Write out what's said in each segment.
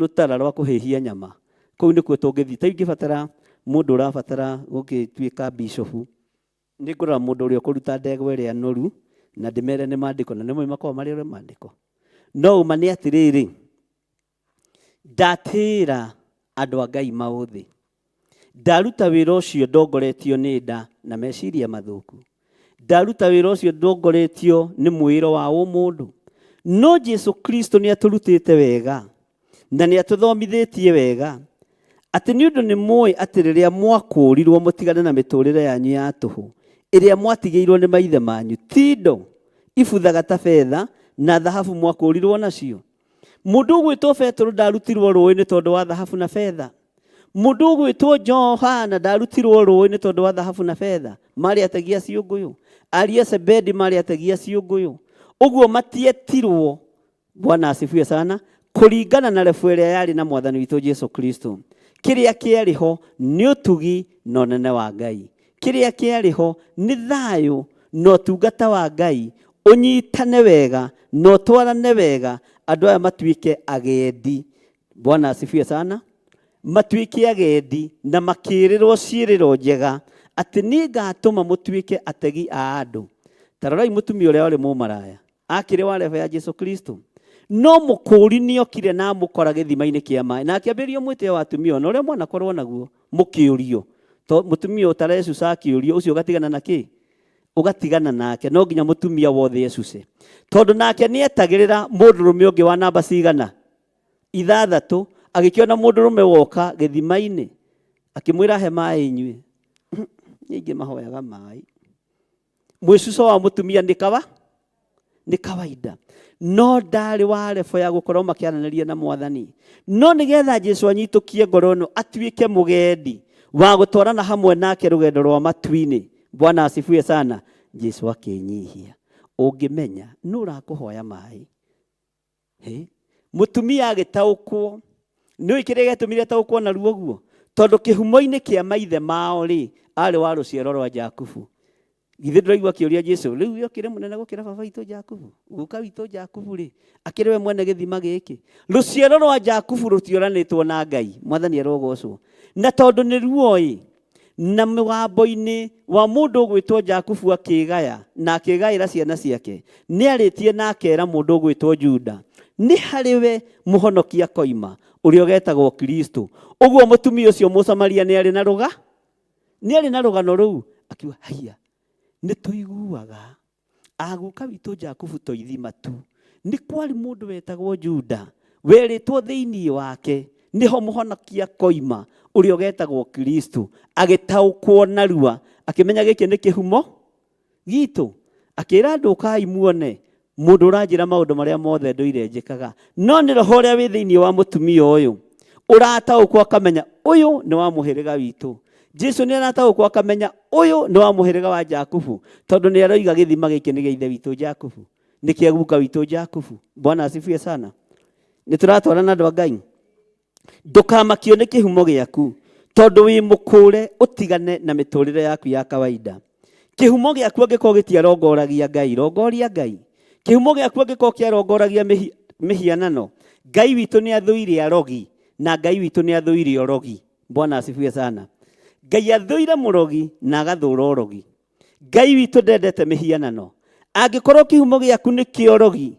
rũtara rwa kũhĩhia nyama. Kũu nĩkuo tũngĩthiĩ. Ta ingĩbatara mũndũ ũrabatara gũgĩtuĩka bishofu, nĩ ngũrora mũndũ ũrĩa ũkũruta ndegwa ĩrĩa noru na ndĩmere nĩ maandĩko, na nĩmũĩ makoragwo marĩ ũrĩa maandĩko. No ũma nĩ atĩrĩrĩ, ndatĩĩra andũ a Ngai maũthĩ. Ndaruta wĩra ũcio ndongoretio nĩ nda na meciria mathũku. Ndaruta wĩra ũcio ndongoretio nĩ mwĩĩro wa ũmũndũ. No Jesu Kristo nĩ atũrutĩte wega na nĩ atũthomithĩtie wega atĩ nĩ ũndũ nĩ mũĩ atĩ rĩrĩa mwakũũrirwo mũtigane na mĩtũũrĩre yanyu ya tũhũ ĩrĩa mwatigĩirwo nĩ maithe manyu, ti indo ibuthaga ta betha na thahabu mwakũũrirwo nacio. Mũndũ ũgwĩtwo Petero ndarutirwo rũĩ nĩ tondũ wa thahabu na betha. Mũndũ ũgwĩtwo Johana ndarutirwo rũĩ nĩ tondũ wa thahabu na betha. Marĩ ategi a ciũngũyũ. Ariũ a Zebedi marĩ ategi a ciũngũyũ. Ũguo matietirwo, Bwana asifiwe sana, kũringana na rebu ĩrĩa yarĩ na Mwathani witũ Jesu Kristo. Kĩrĩa kĩarĩ ho nĩ ũtugi na ũnene wa Ngai. Kĩrĩa kĩarĩ ho nĩ thayũ na ũtungata wa Ngai ũnyitane wega na ũtwarane wega, andũ aya matuĩke agendi. Bwana asifiwe sana. Matuĩke agendi na makĩĩrĩrwo ciĩrĩro njega atĩ niĩ ngatũma mũtuĩke ategi a andũ. Ta rorai mũtumia ũrĩa warĩ mũmaraya. Akĩrĩ wa level ya Jesu Kristo. No mũkũũri nĩokire na amũkora gĩthima-inĩ kĩa maĩ na akĩambĩrĩria mwĩtĩo wa atumia ona ũrĩa mwanakorwo naguo mũkĩũrio. To mũtumia ũtarecuca akĩũrio ũcio ũgatigana na kĩ? Ũgatigana nake. No nginya mũtumia wothe ecuce. Tondũ nake nĩetagĩrĩra mũndũrũme ũngĩ wa namba cigana? Ithathatũ. Agĩkĩona mũndũrũme woka gĩthima-inĩ akĩmwĩra he maĩ nyue. Nyingĩ mahoyaga maĩ. Mwĩcuco wa mũtumia nĩ kawa nĩ kawaida, no ndarĩ wa rebo ya gũkorwo makĩaranĩria na Mwathani. No nĩgetha Jesu anyitũkie ngoro ĩno atuĩke mũgendi wa gũtwarana hamwe nake rũgendo rwa matu-inĩ. Bwana asifiwe sana. Jesu akĩnyihia. Ũngĩmenya nũ ũrakũhoya maĩ. Hĩ? Mũtumia agĩtaũkwo. Nĩũĩ kĩrĩa gĩatũmire ataũkwo narua ũguo? Tondũ kĩhumo-inĩ kĩa maithe mao rĩ, arĩ wa rũciaro rwa Jakubu. Githĩ ndũraigua akĩũria Jesu, rĩu we ũkĩrĩ mũnene gũkĩra baba witũ Jakubu? Guka witũ Jakubu rĩ, akĩrĩ we mwene gĩthima gĩkĩ? Rũciaro rwa Jakubu rũtioranĩtwo na Ngai. Mwathani arogocwo. Na tondũ nĩ ruoĩ, Na mũgambo-inĩ wa mũndũ ũgwĩtwo Jakubu akĩĩgaya, na akĩgaĩra ciana ciake, nĩarĩtie na akeera mũndũ ũgwĩtwo Juda, nĩ harĩ we mũhonokia akoima, ũrĩa ũgetagwo Kristo. Ũguo mũtumia ũcio Mũsamaria nĩarĩ na rũga, nĩarĩ na rũgano rũu, akiuga, haiya, nĩtũiguaga Aguka witũ Jakubu to ithima tu. Nĩ kwarĩ mũndũ wetagwo Juda, werĩtwo thĩinĩ wake nĩho mũhonokia koima, ũrĩa ũgetagwo Kristo. Agĩtaũkwo narua, akĩmenya gĩkĩ nĩ kĩhumo gitũ. Akĩra andũ, ũkai muone mũndũ ũranjĩra maũndũ marĩa mothe ndũire njĩkaga. No nĩ roho ũrĩa wĩ thĩinĩ wa mũtumia ũyũ ũrataũkwo akamenya ũyũ nĩ wa mũhĩrĩga witũ. Jesu nĩ arataũkwo akamenya ũyũ nĩ wa mũhĩrĩga wa Jakubu, tondũ nĩ aroiga gĩthima gĩkĩ nĩ gĩa ithe witũ Jakubu, nĩ kĩa guka witũ Jakubu. Bwana asifiwe sana. Nĩ tũratwarana andũ a Ngai. Ndũkamakio nĩ kĩhumo gĩaku, tondũ wĩ mũkũre ũtigane na mĩtũrĩre yaku ya kawaida. Kĩhumo gĩaku angĩkorwo gĩtiarongoragia Ngai, rongoria Ngai. Kĩhumo gĩaku angĩkorwo kĩarongoragia mĩhianano, Ngai witũ nĩ athũire arogi na Ngai witũ nĩ athũire ũrogi. Bwana asifiwe sana. Ngai athũire mũrogi na agathũra ũrogi. Ngai witũ ndendete mĩhianano. Angĩkorwo kĩhumo gĩaku nĩ kĩa ũrogi,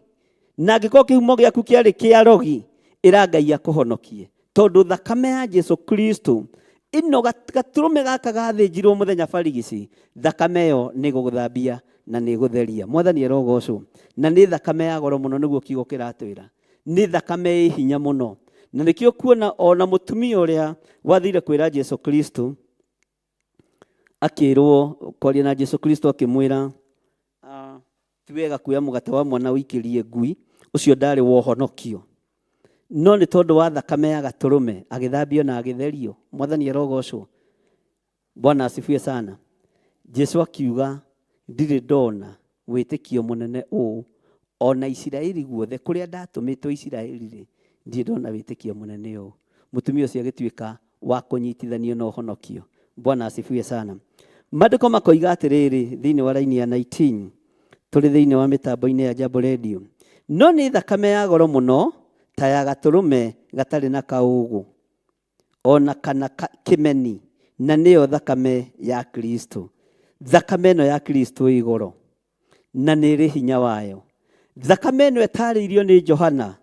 na angĩkorwo kĩhumo gĩaku kĩarĩ kĩa rogi, ĩra Ngai akũhonokie. Tondũ thakame ya Jesu Kristo ĩno gatũrũme gaka gathĩnjirwo mũthenya barigici, thakame ĩyo nĩ ĩgũgũthambia na nĩ ĩgũtheria. Mwathani arogocwo. Na nĩ thakame ya goro mũno nĩguo kiugo kĩratwĩra. Nĩ thakame ĩ hinya mũno. Na nĩkĩo kuona ona mũtumia ũrĩa wathire kwĩra Jesu Kristo, akĩrwo kwaria na Jesu Kristo akĩmwĩra, ti wega kuoya mũgate wa mwana ũikĩrie ngui, ũcio ndarĩ wa ũhonokio. No nĩ tondũ wa thakame ya gatũrũme agĩthambio na agĩtherio. Mwathani arogocwo. Bwana asifiwe sana. Jesu akiuga ndirĩ ndona wĩtĩkio mũnene ũũ ona Isiraeli guothe kũrĩa ndatũmĩtwo Isiraeli rĩ, ndirĩ ndona wĩtĩkio mũnene ũũ. Mũtumia ũcio agĩtuĩka wa kũnyitithanio na ũhonokio. Bwana asifiwe sana. Maandĩko makoiga atĩrĩrĩ thĩinĩ wa raini ya 19 tũrĩ thĩinĩ wa mĩtambo-inĩ ya Jambo Radio, no nĩ thakame ya goro mũno. Ta ya gatũrũme gatarĩ na kaũgũ ona kana kĩmeni, na nĩyo thakame ya Kristo. Thakame ĩno ya Kristo ĩ goro na nĩ ĩrĩ hinya wayo. Thakame ĩno ĩtarĩirio nĩ Johana,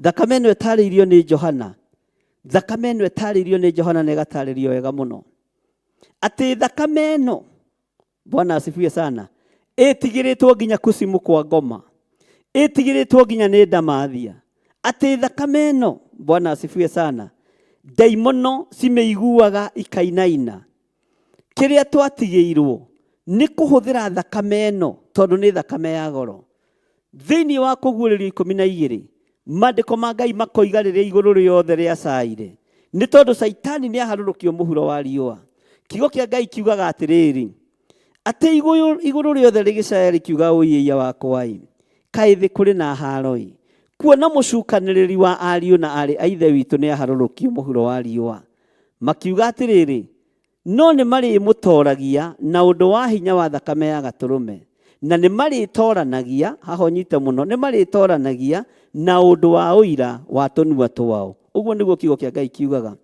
thakame ĩno ĩtarĩirio nĩ Johana, thakame ĩno ĩtarĩirio nĩ Johana na ĩgatarĩrio wega mũno atĩ thakame ĩno, Bwana asifiwe sana, ĩtigĩrĩtwo nginya kucimu kwa ngoma, ĩtigĩrĩtwo nginya nĩ ndamathia, atĩ thakame ĩno, Bwana asifiwe sana, ndaimono cimĩiguaga ikainaina. Kĩrĩa twatigĩirwo nĩ kũhũthĩra thakame ĩno tondũ nĩ thakame ya goro. Thĩinĩ wa kũguũrĩrio 12, maandĩko ma Ngai makoiga rĩrĩa igũrũ rĩothe rĩacaire, nĩ tondũ Caitani nĩ aharũrũkio mũhuro wa riũa. Kiugo kĩa Ngai kiugaga atĩrĩrĩ, atĩ igũrũ rĩothe rĩgĩcaya rĩkiuga ũiĩia wakwa-ĩ, kaĩ thĩ kũrĩ na haro-ĩ, kuona mũcukanĩrĩri wa ariũ na aarĩ a Ithe witũ nĩ aharũrũkio mũhuro wa riũa. Makiuga atĩrĩrĩ, no nĩ marĩmũtoragia na ũndũ wa hinya wa thakame ya gatũrũme, na nĩ marĩtoranagia, haha ũnyite mũno, nĩ marĩtoranagia na ũndũ wa ũira wa tũnua twao. Ũguo nĩguo kiugo kĩa Ngai kiugaga.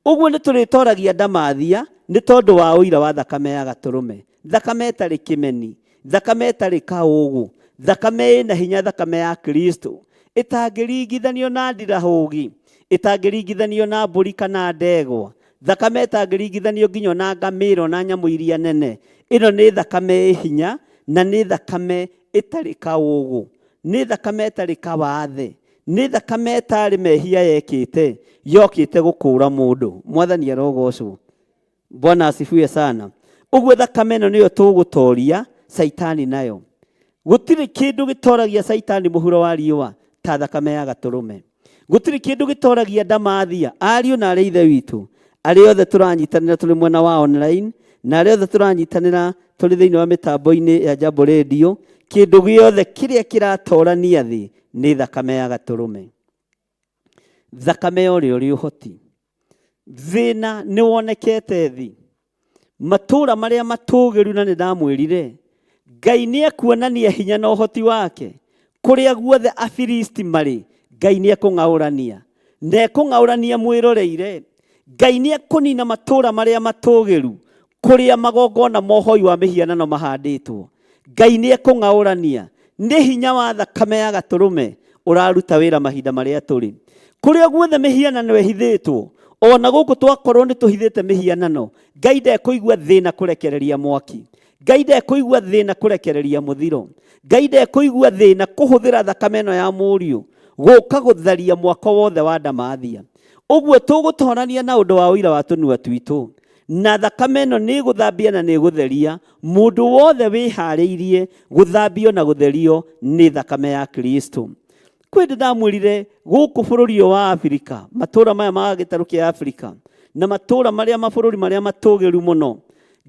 Ũguo nĩ tũrĩtoragia ndamathia nĩ tondũ wa ũira wa thakame ya gatũrũme. Thakame ĩtarĩ kĩmeni, thakame ĩtarĩ kaũgũ, thakame ĩna hinya, thakame ya Kristo ĩtangĩringithanio na ndirahũgĩ, ĩtangĩringithanio na mbũri kana ndegwa, thakame ĩtangĩringithanio nginya na ngamĩra na nyamũ iria nene. Ĩno nĩ thakame ĩ hinya na nĩ thakame ĩtarĩ kaũgũ, nĩ thakame ĩtarĩ kawathe, nĩ thakame ĩtarĩ mehia yekĩte, yokĩte gũkũũra mũndũ. Mwathani arogocwo. Bwana asifiwe sana. Ũguo thakame ĩno nĩyo tũgũtoria Caitani nayo. Gũtirĩ kĩndũ gĩtoragia Caitani mũhuro wa riũa ta thakame ya gatũrũme. Gũtirĩ kĩndũ gĩtoragia ndamathia. Ariũ na arĩ ithe witũ, arĩa othe tũranyitanĩra tũrĩ mwena wa online na arĩa othe tũranyitanĩra tũrĩ thĩinĩ wa mĩtambo-inĩ ya Jambo Radio, kĩndũ gĩothe kĩrĩa kĩratorania thĩ nĩ thakame ya gatũrũme. Thakame ya ũrĩa ũrĩ ũhoti. Thĩna nĩ wonekete thĩ. Matũũra marĩa matũũgĩru, na nĩ ndamwĩrire, Ngai nĩ ekuonania hinya na ũhoti wake. Kũrĩa guothe Afilisti marĩ, Ngai nĩ ekũng'aũrania. Na ekũng'aũrania mwĩroreire. Ngai nĩ ekũnina matũũra marĩa matũũgĩru, kũrĩa magongona ma ũhoi wa mĩhianano mahandĩtwo. Ngai nĩ ekũng'aũrania. Nĩ hinya wa thakame ya gatũrũme ũraruta wĩra mahinda marĩa tũrĩ. Kũrĩa guothe mĩhianano ĩhithĩtwo, ona gũkũ twakorwo nĩ tũhithĩte mĩhianano, Ngai ndekũigua thĩna kũrekereria mwaki. Ngai ndekũigua thĩna kũrekereria mũthiro. Ngai ndekũigua thĩna kũhũthĩra thakame ĩno ya mũriũ gũka gũtharia mwako wothe wa ndamathia. Ũguo tũgũtorania na ũndũ wa ũira wa tũnua twitũ, na thakame ĩno nĩ ĩgũthambia na nĩ ĩgũtheria mũndũ wothe wĩharĩirie gũthambio na gũtherio nĩ thakame ya Kristo. Kwĩ ndĩ ndamwĩrire gũkũ bũrũri ũyũ wa Afrika, matũũra maya ma gĩtarũ kĩa Afrika na matũũra marĩa mabũrũri marĩa matũgĩru mũno,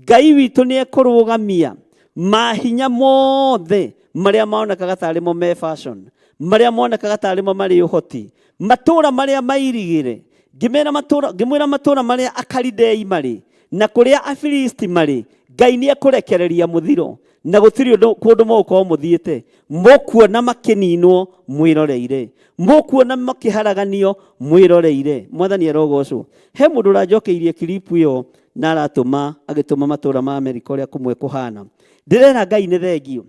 Ngai witũ nĩ ekũrũgamia mahinya mothe marĩa monekaga tarĩ mo me fashion, marĩa monekaga tarĩ mo marĩ ũhoti, matũũra marĩa mairigĩre. Ngĩmera matũũra, ngĩmwĩra matũũra marĩa Akalidei marĩ na kũrĩa Afilisti marĩ, Ngai nĩ ekũrekereria mũthiro na gũtirĩ ũndũ kũndũ mũgũkorwo mũthiĩte. Mũkuona makĩninwo mwĩroreire, mũkuona makĩharaganio mwĩroreire. Mwathani arogocwo. He mũndũ ũranjokeirie clip ĩyo na aratũma, agĩtũma matũũra ma Amerika ũrĩa kũmwe kũhana. Ndĩrera Ngai nĩ thengio,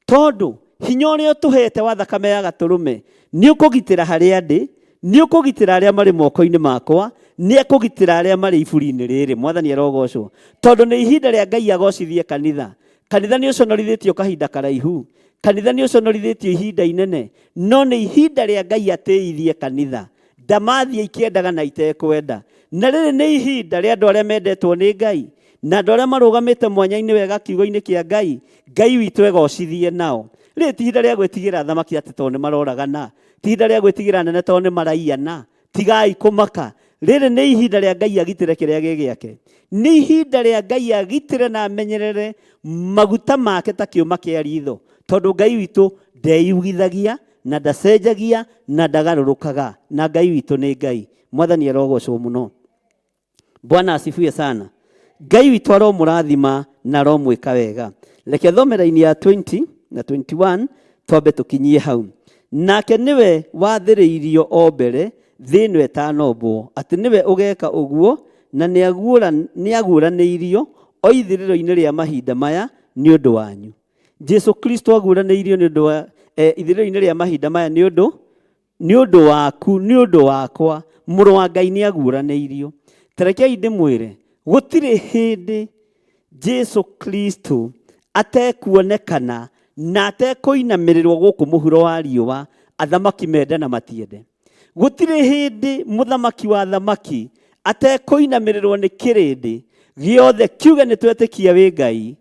tondũ hinya ũrĩa ũtũhete wa thakame ya gatũrũme nĩ ũkũgitĩra harĩa ndĩ, nĩ ũkũgitĩra arĩa marĩ moko-inĩ makwa, nĩ ekũgitĩra arĩa marĩ iburi-inĩ rĩrĩ. Mwathani arogocwo, tondũ nĩ ihinda rĩa Ngai agocithie kanitha. Kanitha nĩ ũconorithĩtio kahinda karaihu, kanitha nĩ ũconorithĩtio ihinda inene, no nĩ ihinda rĩa Ngai atĩithie kanitha. Ndamathia ikĩendaga na itekwenda. Na rĩrĩ nĩ ihinda rĩa andũ arĩa mendetwo nĩ Ngai na andũ arĩa marũgamĩte mwanya-inĩ wega kiugo-inĩ kĩa Ngai, Ngai witũ egocithie nao. Rĩrĩ ti ihinda rĩa gwĩtigĩra athamaki atĩ tondũ nĩ maroragana, ti ihinda rĩa gwĩtigĩra anene tondũ nĩ maraiyana. Tigai kũmaka. Rĩrĩ nĩ ihinda rĩa Ngai agitĩre kĩrĩa gĩ gĩake. Nĩ ihinda rĩa Ngai agitĩre na amenyerere maguta make ta kĩũma kĩa ritho, tondũ Ngai witũ ndeyugithagia na ndacenjagia na ndagarũrũkaga, na Ngai witũ nĩ Ngai. Mwathani arogocwo mũno. Bwana asifiwe sana. Ngai witũ aromũrathima na aromwĩka wega. Reke thome raini ya 20 na 21 twambe tũkinyie hau. Nake nĩwe wathĩrĩirio o mbere thĩ ĩno ĩtanombwo, atĩ nĩwe ũgeka ũguo, na nĩaguũranĩirio o ithirĩro-inĩ rĩa mahinda maya nĩ ũndũ wanyu. Jesu Kristo aguũranĩirio nĩ ũndũ wa ithirĩro-inĩ rĩa mahinda maya nĩ ũndũ nĩ ũndũ waku, nĩ ũndũ wakwa. Mũrũ wa Ngai nĩ aguũranĩirio. Tarekei ndĩmwĩre, gũtirĩ hĩndĩ Jesu Kristo atekuonekana na atekũinamĩrĩrwo gũkũ mũhuro wa riũa, athamaki mende na matiende. Gũtirĩ hĩndĩ mũthamaki wa athamaki atekũinamĩrĩrwo nĩ kĩrĩndĩ gĩothe kiuge nĩ twetĩkia wĩ Ngai,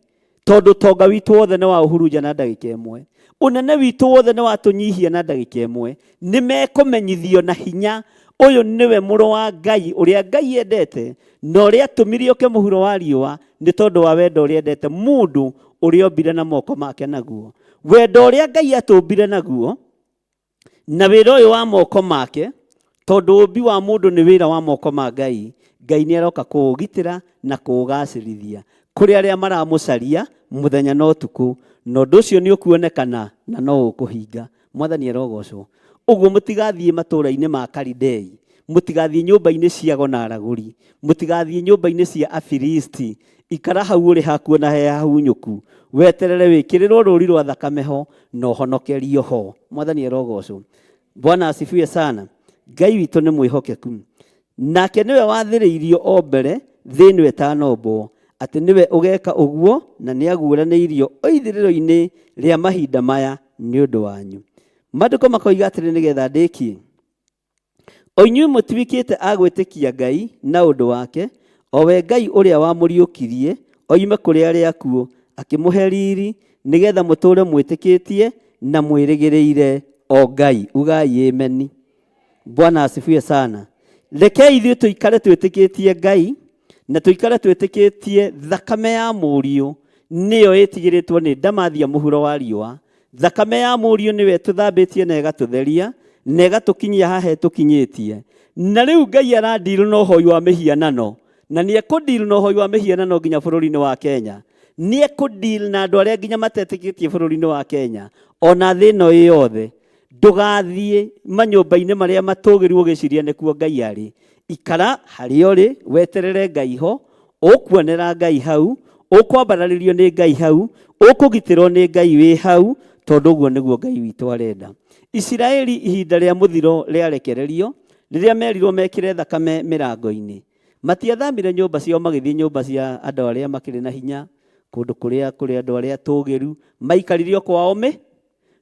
tondũ ũtonga witũ wothe nĩ waũhurunja na ndagĩka ĩmwe, ũnene witũ wothe nĩ watũnyihia na ndagĩka ĩmwe. Nĩ mekũmenyithio na hinya ũyũ nĩwe mũrũ wa Ngai ũrĩa Ngai endete na ũrĩa atũmire oke mũhuro wa riũa nĩ tondũ wa wendo ũrĩa endete mũndũ ũrĩa ombire na moko make naguo. Wendo ũrĩa Ngai atũmbire naguo na wĩra ũyũ wa moko make, tondũ ũmbi wa mũndũ nĩ wĩra wa moko ma Ngai, Ngai nĩ aroka kũũgitĩra na kũũgacĩrithia kũrĩ arĩa maramũcaria mũthenya na ũtukũ, na ũndũ ũcio nĩ ũkuonekana na no ũkũhinga. Mwathani arogocwo. Ũguo mũtigathiĩ matũũra-inĩ ma Kalidei, mũtigathiĩ nyũmba-inĩ cia ago na aragũri, mũtigathiĩ nyũmba-inĩ cia Afilisti. Ikara hau ũrĩ hakuo na he hahunyũku, weterere wĩkĩrĩrwo rũũri rwa thakame ho na ũhonokerio ho. Mwathani arogocwo. Bwana asifiwe sana. Ngai witũ nĩ mwĩhokeku, nake nĩwe wathĩrĩirio o mbere thĩ ĩno ĩtanombwo, atĩ nĩwe ũgeka ũguo, na nĩaguũranĩirio o ithirĩro-inĩ rĩa mahinda maya nĩ ũndũ wanyu. Maandĩko makoiga atĩrĩ, nĩgetha ndĩkie, O inyuĩ mũtuĩkĩte a gwĩtĩkia Ngai na ũndũ wake, o we Ngai ũrĩa wamũriũkirie oime kũrĩ arĩa akuũ, akĩmũhe riri, nĩgetha mũtũũre mwĩtĩkĩtie na mwĩrĩgĩrĩire o Ngai. Ugai ameni. Bwana asifiwe sana. Rekei ithuĩ tũikare twĩtĩkĩtie Ngai na tũikare twĩtĩkĩtie thakame ya mũriũ nĩyo ĩtigĩrĩtwo nĩ ndamathia mũhuro wa riũa. Thakame ya mũriũ nĩyo ĩtũthambĩtie na ĩgatũtheria na ĩgatũkinyia haha ĩtũkinyĩtie. Na rĩu Ngai arandiru na ũhoi wa mĩhianano, na nĩ ekũndiru na ũhoi wa mĩhianano nginya bũrũri-inĩ wa Kenya. Nĩ ekũndiru na andũ arĩa nginya matetĩkĩtie bũrũri-inĩ wa Kenya, ona thĩ ĩno ĩ yothe. Ndũgathiĩ manyũmba-inĩ marĩa matũgĩru ũgĩciria nĩkuo Ngai arĩ. Ikara harĩa ũrĩ, weterere Ngai ho, ũkuonera Ngai hau, ũkwambararĩrio nĩ Ngai hau, ũkũgitĩrwo nĩ Ngai wĩ hau, tondũ ũguo nĩguo Ngai witũ arenda. Isiraeli ihinda rĩa mũthiro rĩarekererio, rĩrĩa merirwo mekĩre thakame mĩrango-inĩ, matiathamire nyũmba ciao magĩthiĩ nyũmba cia andũ arĩa makĩrĩ na hinya, kũndũ kũrĩa kũrĩ andũ arĩa atũgĩru, maikarire o kwao mĩ,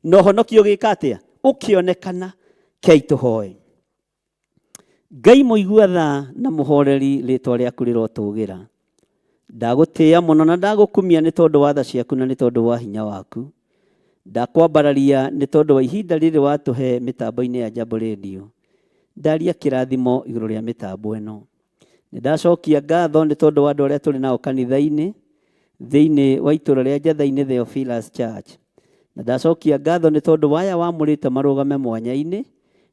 na ũhonokio ũgĩka atĩa? Ũkĩonekana. Kei tũhoe. Ngai mũigua tha na mũhoreri, rĩtwa rĩaku rĩrotũgĩra. Ndagũtĩĩa mũno na ndagũkumia nĩ tondũ wa tha ciaku na nĩ tondũ wa hinya waku. Ndakwambararia nĩ tondũ wa ihinda rĩrĩ watũhe mĩtambo-inĩ ya Jambo Radio. Ndaria kĩrathimo igũrũ rĩa mĩtambo ĩno. Nĩ ndacokia ngatho nĩ tondũ wa andũ arĩa tũrĩ nao kanitha-inĩ thĩinĩ wa itũũra rĩa Njatha-inĩ Theophilus Church. Na ndacokia ngatho nĩ tondũ wa aya wamũrĩte marũgame mwanya-inĩ,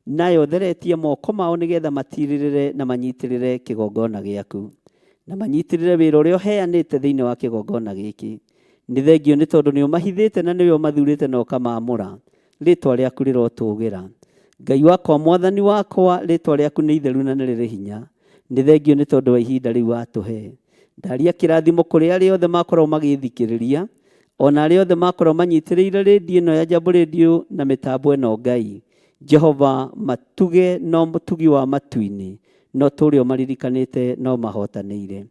nayo ũtheretie moko mao nĩgetha matirĩrĩre na manyitĩrĩre kĩgongona gĩaku, na manyitĩrĩre wĩra ũrĩa ũheanĩte thĩinĩ wa kĩgongona gĩkĩ. Nĩ thengio nĩ tondũ nĩ ũmahithĩte na nĩwe ũmathurĩte na ũkamaamũra. Rĩtwa rĩaku rĩrotũgĩra. Ngai wakwa, Mwathani wakwa, rĩtwa rĩaku nĩ itheru na nĩ rĩrĩ hinya. Nĩ thengio nĩ tondũ wa ihinda rĩu watũhe. Ndaria kĩrathimo kũrĩ arĩa othe makoragwo magĩthikĩrĩria, ona arĩa othe makoragwo manyitĩrĩire rĩndiũ ĩno ya Jambo Radio na mĩtambo ĩno. Ngai Jehova, matuge no mũtugi wa matu-inĩ, no tũrĩa ũmaririkanĩte no mahotanĩire.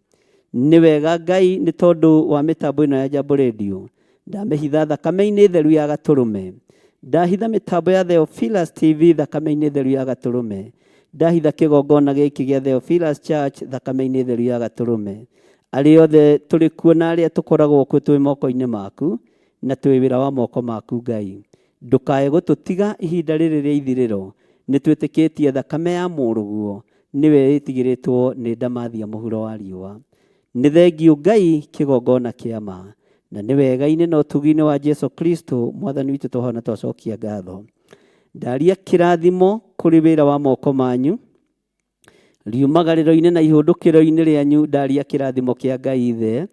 Nĩ wega Ngai, nĩ tondũ wa mĩtambo ĩno ya Jambo Radio, ndamĩhitha thakame-inĩ theru ya gatũrũme. Ndahitha mĩtambo ya Theophilus TV thakame-inĩ theru ya gatũrũme. Ndahitha kĩgongona gĩkĩ gĩa Theophilus Church thakame-inĩ theru ya gatũrũme. Arĩa othe tũrĩ kuo na arĩa tũkoragwo kuo twĩ moko-inĩ maku, na twĩ wĩra wa moko maku Ngai. Ndũkae gũtũtiga ihinda rĩrĩ rĩa ithirĩro. Nĩ twĩtĩkĩtie thakame ya mũrũguo nĩwe ĩtigĩrĩtwo nĩ ndamathia mũhuro wa riũa. Nĩ thengiũ Ngai kĩgongona kĩa ma, na nĩ wega-inĩ na ũtugi-inĩ wa Jesu Kristo Mwathani witũ twahoya na twacokia ngatho. Ndaria kĩrathimo kũrĩ wĩra wa moko manyu, riumagarĩro-inĩ na ihũndũkĩro-inĩ rĩanyu. Ndaria kĩrathimo kĩa Ngai Ithe,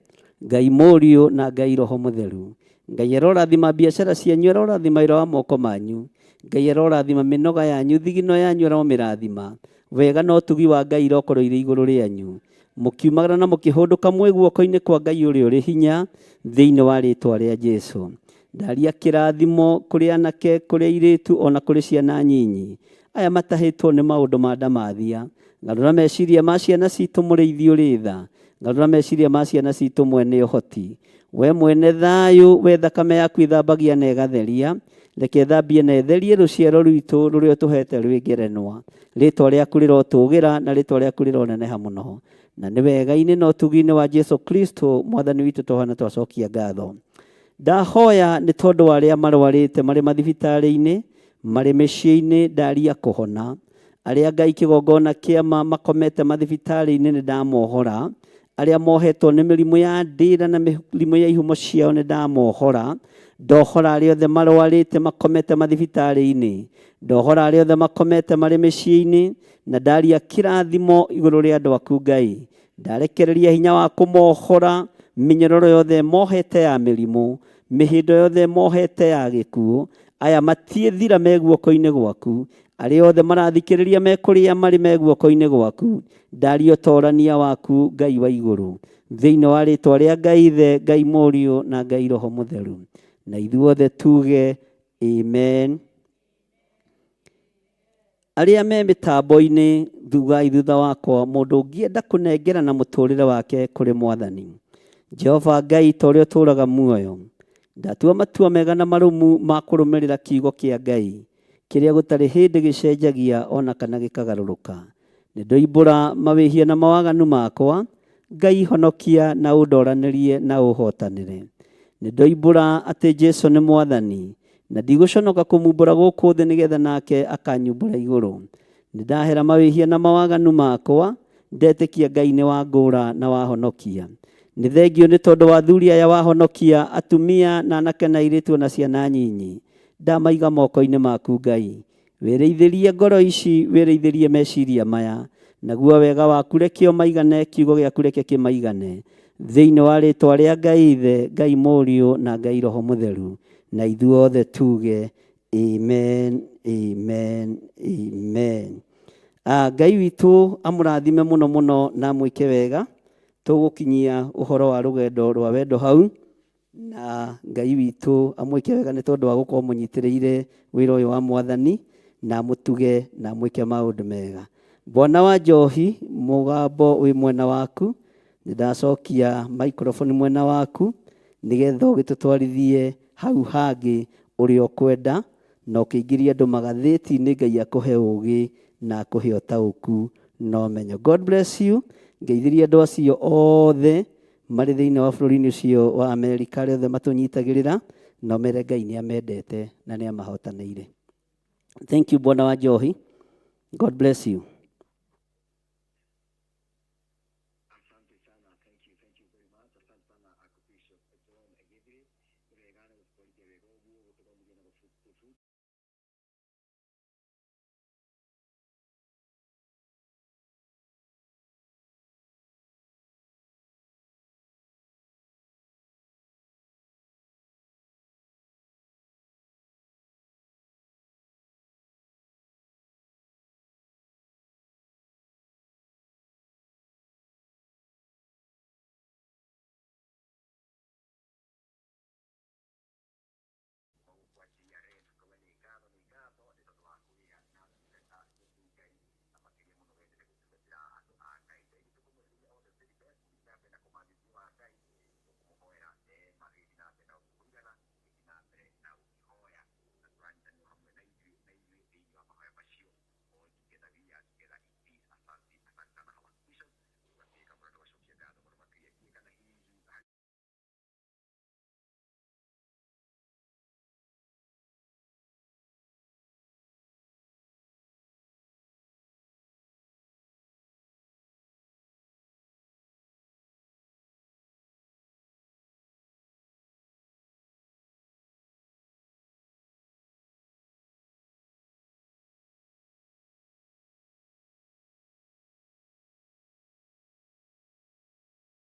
Ngai Mũriũ na Ngai Roho Mũtheru. Ngai arorathima biacara cianyu, arorathima wĩra wa moko manyu. Ngai arorathima mĩnoga yanyu, thigino yanyu aromĩrathima. Wega na ũtugi wa Ngai irokorwo irĩ igũrũ rĩanyu. Mũkiumagara na mũkĩhũndũka mwĩ guoko-inĩ kwa Ngai ũrĩa ũrĩ hinya, thĩinĩ wa rĩtwa rĩa Jesu. Ndaria kĩrathimo kũrĩ anake, kũrĩ airĩtu, ona kũrĩ ciana nyinyi. Aya matahĩtwo nĩ maũndũ ma ndamathia. Garũra meciria ma ciana citũ mũrĩithi ũrĩ tha. Garũra meciria ma ciana citũ mwene ũhoti. We mwene thayũ, we thakame yaku ĩthambagia na ĩgatheria. Reke ĩthambie na ĩtherie rũciaro rwitũ rũrĩa ũtũhete rwĩ ngerenwa. Rĩtwa rĩaku rĩrotũgĩra na rĩtwa rĩaku rĩroneneha mũno. Na nĩ wega-inĩ na ũtugi-inĩ wa Jesu Kristo mwathani witũ tũhana twacokia ngatho. Ndahoya nĩ tondũ wa arĩa marwarĩte marĩ mathibitarĩ-inĩ, marĩ mĩciĩ-inĩ, ndaria kũhona. Arĩa Ngai kĩgongona kĩama makomete mathibitarĩ-inĩ nĩ ndamohora. Arĩa mohetwo nĩ mĩrimũ ya ndĩra na mĩrimũ ya ihumo ciao nĩ ndamohora. Ndohora arĩa othe marwarĩte makomete mathibitarĩ-inĩ. Ndohora arĩa othe makomete marĩ mĩciĩ-inĩ, na ndaria kĩrathimo igũrũ rĩa andũ aku Ngai. Ndarekereria hinya wa kũmohora mĩnyororo yothe mohete ya mĩrimũ, mĩhĩndo yothe mohete ya gĩkuũ. Aya matiĩthira me guoko-inĩ gwaku. Arĩa othe marathikĩrĩria me kũrĩa marĩ me guoko-inĩ gwaku. Ndaria ũtorania waku Ngai wa igũrũ. Thĩinĩ wa rĩtwa rĩa Ngai Ithe, Ngai Mũriũ na Ngai Roho Mũtheru. Na ithuothe tuge amen. Arĩa me mĩtambo-inĩ thugai thutha wakwa mũndũ ũngĩenda kũnengerana mũtũrĩre wake kũrĩ Mwathani. Jehova Ngai ta ũrĩa ũtũũraga muoyo, ndatua matua mega na marũmu ma kũrũmĩrĩra kiugo kĩa Ngai, kĩrĩa gũtarĩ hĩndĩ gĩcenjagia ona kana gĩkagarũrũka. Nĩ ndoimbũra mawĩhia na mawaganu makwa, Ngai honokia na ũndoranĩrie na ũhotanĩre. Nĩ ndoimbũra atĩ Jesu nĩ Mwathani, na ndigũconoka kũmumbũra gũkũ thĩ nĩgetha nake akanyumbũra igũrũ. Nĩ ndahera mawĩhia na mawaganu makwa, ndetĩkia Ngai nĩ wangũra na wahonokia. Nĩ thengiũ nĩ tondũ wa athuri aya wahonokia, atumia na anake na airĩtu ona ciana nyinyi. Ndamaiga moko-inĩ maku Ngai. Wĩrĩithĩrie ngoro ici, wĩrĩithĩrie meciria maya, naguo wega waku reke ũmaigane, kiugo gĩaku reke kĩmaigane. Thĩinĩ wa rĩtwa rĩa Ngai Ithe, Ngai Mũriũ, na Ngai Roho Mũtheru. Na ithuothe tuge amen, amen, amen. Ngai witũ amũrathime mũno mũno na amwĩke wega. Tũgũkinyia ũhoro wa rũgendo rwa wendo hau. Na Ngai witũ amwĩke wega nĩ tondũ wa gũkorwo mũnyitĩrĩire wĩra ũyũ wa Mwathani, na amũtuge na amwĩke maũndũ mega. Bwana wa Njohi, mũgambo wĩ mwena waku, nĩ ndacokia microphone mwena waku, nĩgetha ũgĩtũtwarithie hau hangĩ ũrĩa ũkwenda, na ũkĩingĩrie andũ magathĩti-inĩ. Ngai akũhe ũgĩ na akũhe ũtaũku na ũmenyo. God bless you. Ngeithĩrie andũ acio othe marĩ thĩinĩ wa bũrũri-inĩ ũcio wa Amerika, arĩa othe matũnyitagĩrĩra, na ũmere Ngai nĩ amendete na nĩ amahotanĩire. Thank you Bwana wa Njohi. God bless you. Asante sana, thank you, thank you very much. Asante sana Archbishop John Githiri. Nĩ wega nĩ gũtwarithia wega ũguo, gũtũthomithia na gũtũbundithia. Gũkwanjĩria Rev tũkauga nĩ ngatho, nĩ ngatho nĩ tondũ wa kũgĩa na ndungata nĩ Ngai na makĩria mũno wendete gũtungatĩra andũ a Ngai. Ngai witũ kũmwĩrĩire all the very best, gũthiĩ na mbere na kũmathia ũthiũ wa Ngai, tũkũmũhoera magĩthiĩ na mbere na gũkũigana, gũthiĩ na mbere na gũkĩhoya, na tũranyitanĩra hamwe na ithuĩ na inyuĩ thĩinĩ wa mahoya macio. All together we are together in peace. Asante, asante sana Hawa Bishop, tũgatĩĩka mũno na tũgacokia ngatho mũno makĩria. Ndiũĩ kana hihi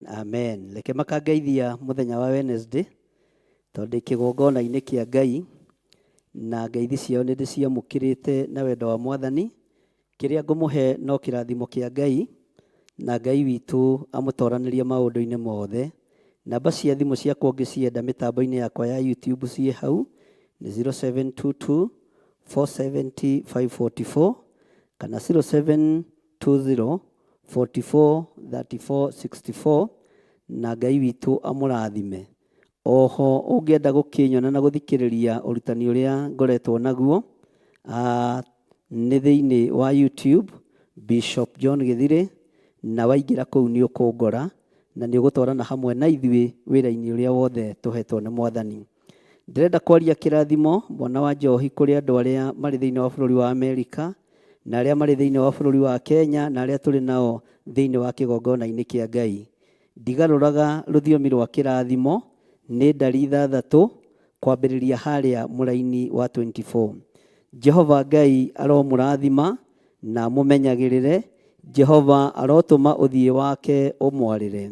Amen. Reke makangeithia mũthenya wa Wednesday tondũ ndĩ kĩgongona-inĩ kĩa Ngai. Na ngeithi ciao nĩ ndĩciamũkĩrĩte na wendo wa Mwathani. Kĩrĩa ngũmũhe no kĩrathimo kĩa Ngai, na Ngai witũ amũtoranĩrie maũndũ-inĩ mothe. Namba cia thimũ ciakwa ũngĩcienda mĩtambo-inĩ yakwa ya YouTube ciĩ hau, nĩ 0722 470 544 kana 0720 44 34 64, na Ngai witũ amũrathime. Oho ũngĩenda gũkĩnyona na gũthikĩrĩria ũrutani ũrĩa ngoretwo naguo, nĩ thĩinĩ wa YouTube, Bishop John Gĩthirĩ, na waingĩra kũu nĩ ũkũngora na nĩ ũgũtwarana hamwe na ithuĩ wĩra-inĩ ũrĩa wothe tũhetwo nĩ Mwathani. Ndĩrenda kwaria kĩrathimo mwana wa njohi kũrĩ andũ arĩa marĩ thĩinĩ wa bũrũri wa Amerika, na arĩa marĩ thĩinĩ wa bũrũri wa Kenya, na arĩa tũrĩ nao thĩinĩ wa kĩgongona-inĩ kĩa Ngai. Ndigarũraga rũthiomi rwa kĩrathimo, nĩ ndari ithathatũ, kwambĩrĩria harĩa mũraini wa 24. Jehova Ngai aromũrathima na amũmenyagĩrĩre, Jehova arotũma ũthiĩ wake ũmwarĩre,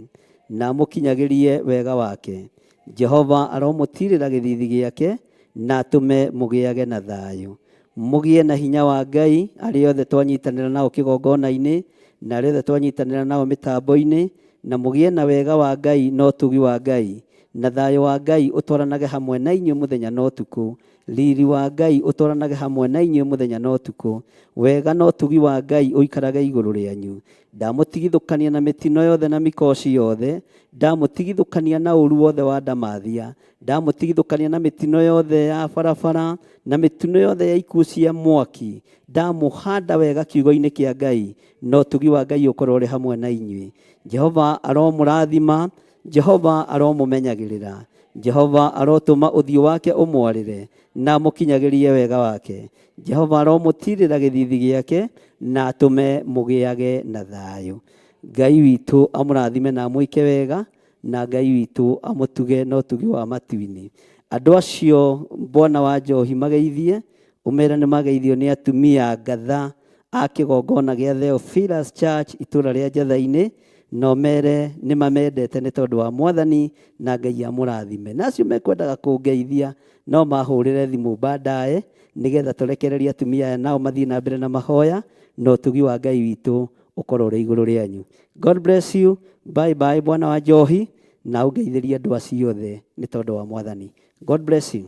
na amũkinyagĩrie wega wake. Jehova aromũtiirĩra gĩthiithi gĩake, na atũme mũgĩage na thayũ. Mũgĩe na hinya wa Ngai, arĩa othe twanyitanĩra nao kĩgongona-inĩ, na arĩa othe twanyitanĩra nao mĩtambo-inĩ, na mũgĩe na wega wa Ngai na ũtugi wa Ngai, na thayũ wa Ngai ũtwaranage hamwe na inyuĩ mũthenya na ũtukũ. Riri wa Ngai ũtwaranage hamwe na inyuĩ mũthenya na ũtukũ. Wega na ũtugi wa Ngai ũikarage igũrũ rĩanyu. Ndamũtigithũkania na mĩtino yothe na mĩkoci yothe, ndamũtigithũkania na ũru wothe wa ndamathia, ndamũtigithũkania na mĩtino yothe ya barabara, na mĩtino yothe ya ikuũ cia mwaki, ndamũhanda wega kiugo-inĩ kĩa Ngai, na ũtugi wa Ngai ũkorwo ũrĩ hamwe na inyuĩ. Jehova aromũrathima, Jehova aromũmenyagĩrĩra, Jehova arotũma ũthiũ wake ũmwarĩre, na amũkinyagĩrie wega wake. Jehova aromũtiirĩra gĩthiithi gĩake, na atũme mũgĩage na thayũ. Ngai witũ amũrathime na amwĩke wega, na Ngai witũ amũtuge na ũtugi wa matu-inĩ. Andũ acio bwana wa njohi mageithie, ũmere nĩ mageithio nĩ atumia ngatha a kĩgongona gĩa Theophilus Church itũra rĩa Njatha-inĩ, na ũmere nĩ mamendete nĩ tondũ wa Mwathani na Ngai amũrathime. Na acio mekwendaga kũngeithia no mahũrĩre thimũ baadaye nĩgetha tũrekererie atumia aya nao mathiĩ na mbere na mahoya, na ũtugi wa Ngai witũ ũkorwo ũrĩ igũrũ rĩanyu. God bless you. Bye bye bwana wa njohi, na ũngeithĩrie andũ acio othe nĩ tondũ wa Mwathani. God bless you.